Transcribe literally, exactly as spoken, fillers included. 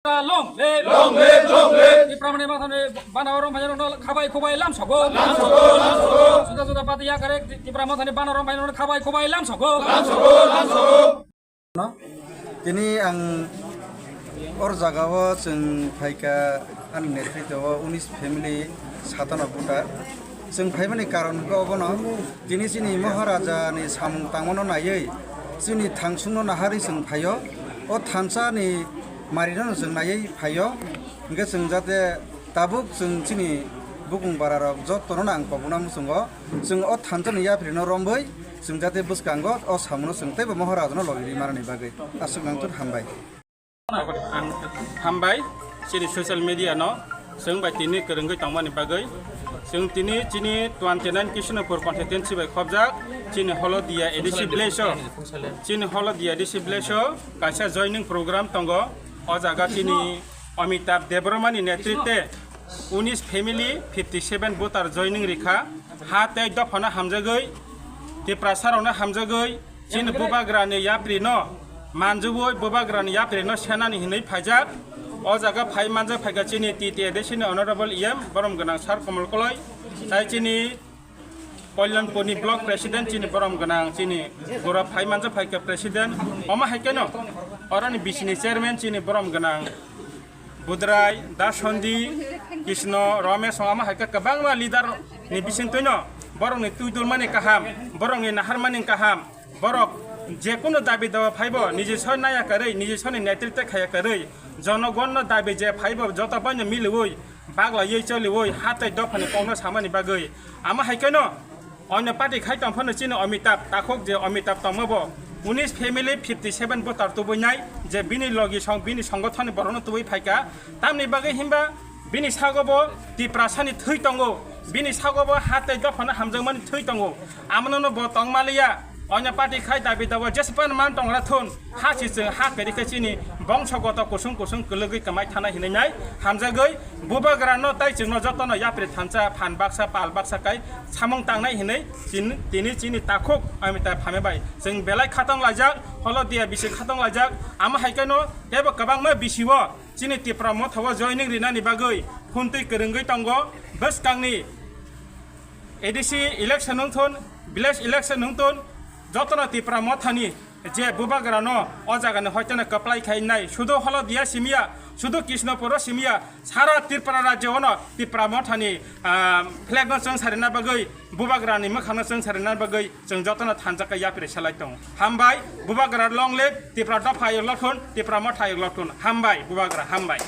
Long live! Long live! Long live! Tipra Motha ni bana rom phai rok khabai khubai lam sogo. Lam sogo, lam sogo. Juda juda party ya kare Tipra Motha ni bana rom phai rok khabai khubai lam sogo. Lam sogo, lam sogo. Tini ang or jaga o chwng phaikha ani netritwo o unis family satano buta. Chwng phaimani karon hwnkhe obono, tini chini Maharaja ni samung tangmano naiwi chini thangsungno naharwi chwng phaio. O thansa ni marino chwng naiwi phaio. Hwnkhe chwng jate tabuk chwng chini bukung bara rok jotono ang kobokna muchungo. Chwng o thansa ni yapri no romwi chwng jate bwskango o samung no chwng teibo Maharaja no logi ri mani bagwi. Aswk nang tun hambai. Ang hambai chini social media no chwng bai tini kwrwngwi tongmani bagwi. Chwng tini chini twenty nine Krishnapur constituency bai khobjak chini Holodia A D C village o, chini Holodia A D C village o kaisa joining program tongo. O jaga chini Amitabh Debbarma ni netrite unis family fifty seven voter joining rikha. Ha tei dophano hamjagwi, Tiprasa rokno hamjagwi, chini bubagrani yaprino manjubui bubagrani yaprino senani hinwi phaijak. O jaga phai manjak phaikha chini T T A D C ni Honorable E M borom gwnang Sir Komol Koloi, tai chini Kalyanpurni block president chini borom gwnang chini gura phai manjak phaikha president. Omo hai kheno oroni bisini chairman chini borom gwnang Budrai, Dasondi, Krishna, Ramesh, omo hai khe kwbangma leader ni bisingtwino borokni twi dulmani kaham, borokni naharmani kaham, borok jekunu dabi dawa phaibo niji soi naya kwrwi, niji soni netrite khaya kwrwi, jonogonno dabi je phaibo joto boino miliwi, baglaiwi choliwi, ha tei dophani kokno samani bagwi. Omo hai kheno Onyo party khai tong phano chini Amitabh takhuk je Amitabh tongma bo unis family fifty seven voter tubui nai je bini logi song bini songothon ni borokno tubui phaikha tamni bagwi himba bini sago bo Tiprasa ni thwi tongo, bini sago bo ha tei dophano hamjakmani thwi tongo, amano no bo tong maliya. Onyo party khai dabi dawa jespan man tongra thun. Ha si chwng ha kwrwi khe chini bongsogoto kusung kusung kwlwgwi kwmai thana hinwi nai hamjagwi bubagrano tai chwngno jotono yapri thansa phan baksa pal baksa kai samung tangnai hinwi chin-, tini chini takhuk Amitabh Phambe bai chwng belai khatong laijak, Holodia bisi khatong laijak. Amo hai kheno teibo kwbangma bisio chini Tipra Motha o joining rinani bagwi phuntwi kwrwngwi tongo. Bwskangni A D C election wngthun, village election wngthun, jotono Tipra Mothani je bubagrano o jagani hoiteno kwplai khai nai, sudu Holodia simiya, sudu Krishnapuro simiya, sara Tripura rajyo ono Tipra Mothani, ah, flag no chwng sarina bagwi, bubagrani mwkhangno chwng sarina bagwi chwng jotono thansa khe yapri salai tongo. Hambai, bubagra long live, Tipra dopha ayok lothun, Tipra Motha ayok lothun. Hambai, bubagra, hambai.